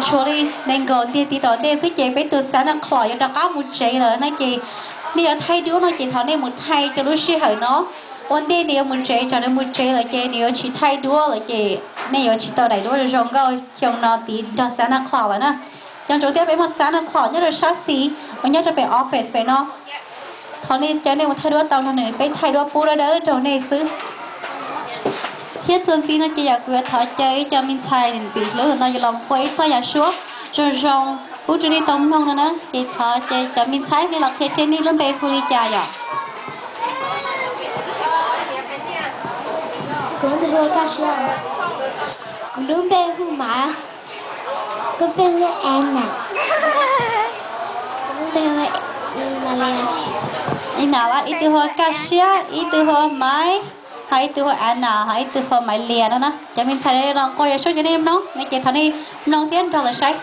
Tshuav li nees nkaum ntiag tiv tom ntej xwb ces peb tus Santa Claus yuav rov qab mus tsev lawm no ces nej yuav thaij duab no ces thov nej mus thaij rau lub sij hawm no. Ua ntej nws yuav mus tsev, tsam nws mus tsev lawm ces nws yuav tsis thaij duab lawm ces nej yuav tsis tau daim duab zoo nkauj xyoo no tiv nrog Santa Claus lawm na. Cov ntsoov thiab peb muaj Santa Claus nyob rau sab xis uas nyob rau pem office pem no. Thov nej cov nej mus thaij duab tau nrog nws, peb thaij duab pub dawb dawb rau nej xwb. Thiab txuas ntxiv no ces yog kuv yuav thov caw ib co me ntxhais ntxim hlub no yuav los nqua ib txoj yam suab zoo zoo pub rau nej tau mloog no na. Ces thov ces cov me ntxhais nej los qhia seb nej lub npe hu li cas yom. Kuv lub npe hu Kaj Siab. Kuv lub npe hu Maiv. Kuv lub npe hu Anna. Kuv lub npe hu Malia. Ib na, ib tug hu Kaj Siab, ib tug hu Maiv, ho ib tug hu Anna, ho ib tug hu Maiv Lias no na. Cov me ntxhais los nqua yam suab rau nej mloog no ces thov nej mloog thiab nrog lawv saib.